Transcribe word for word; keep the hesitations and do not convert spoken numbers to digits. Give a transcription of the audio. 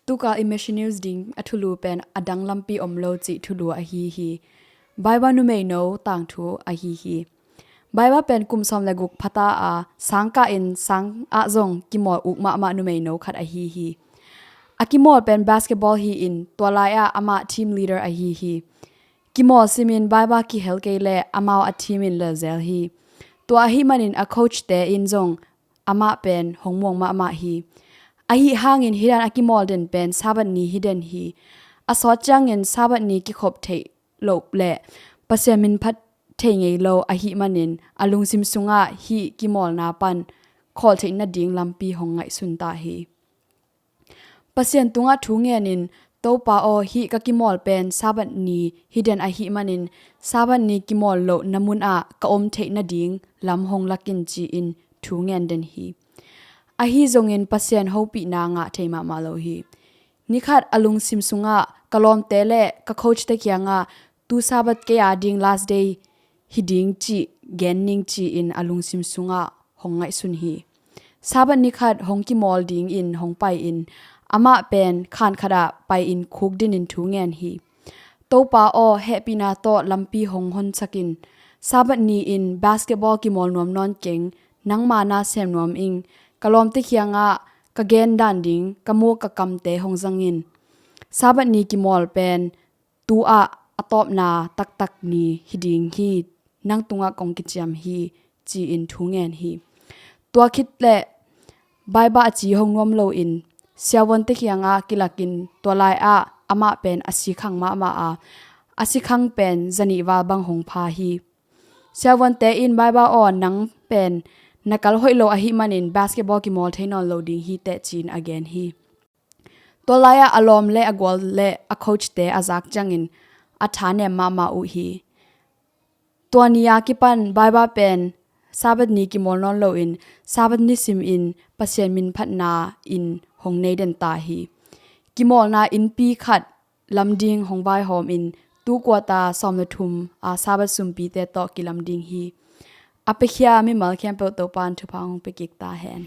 Tuka i missionaries ding a thulu pen a dang lampi om lo cih thulu ahi hi. Bible numeino tangthu ahi hi. Bible pen kum sawm le guk phata a sangkah in sang ah zong kimawl uk mahmah numeino khat ahi hi. A kimawl pen basketball hi in tua lai-ah amah team leader ahi hi. Kimawl simin Bible kihel kei le amau a team in lelzel hi. Tua ahi manin a coach te in zong amah pen hong muang mahmah hi. Ahi hangin hidan a kimawl den pen Sabbath ni hi den hi. A sawt ciangin Sabbath ni kikhop theih loh le Pasian min phat thei ngei lo ahi manin a lungsim sungah hih kimawlna pan khawl theih nading lampi hong ngaihsun ta hi. Pasian tungah thu ngenin, Topa aw, hih ka kimawl pen Sabbath ni hi den ahi manin Sabbath ni kimawl loh na munah ka om theih nading lam hong lakin ci-in thu ngen den hi. Ahi zongin Pasian hopihna ngah thei mahmah lo hi. Nikhat a lungsim sungah ka lawmte le ka coach te kiangah tu Sabbath kei a ding last day hi ding cih gen ning ci-in a lungsim sungah hong ngaihsun hi. Sabbath nikhat hong kimawl dingin hong pai-in amah pen khan khatah pai-in khukdinin thu ngen hi. Topa aw, hehpihna tawh lampi hong honsakin Sabbath ni-in basketball kimawl nuam nawn keng, nangma na sem nuam ing. Ka lawmte kiangah ka gen dan ding ka muk ka kamte hong zangin Sabbath ni kimawl pen tu-ah a tawpna taktak ni hi ding hi. Nang tungah kong kiciam hi, ci-in thu ngen hi. Tua khit le Bible a ci hong nuam loin siavuante kiangah kilakin tua lai-ah amah pen a sikhang mahmah a, a sikhang pen zanih val bang hong pha hi. Siavuante in Bible aw, nang pen na kal hoih lo ahi manin basketball kimawl thei nawn lo ding hi teh ci-in a gen hi. Tua lai-ah a lawm le a gual le a coach te a zak ciangin a thanem mahmah uh hi. Tua ni a kipan Bible pen Sabbath ni kimawl nawn loin Sabbath ni simin Pasian min phatna in hong nei den ta hi. Kimawlna innpi khat lamding hong vaihawmin tu kuata sawm le thum a Sabbath sumpite tawh kilamding hi. A piakhia mimal khempeuh Topa in thupha hong pia kik ta hen.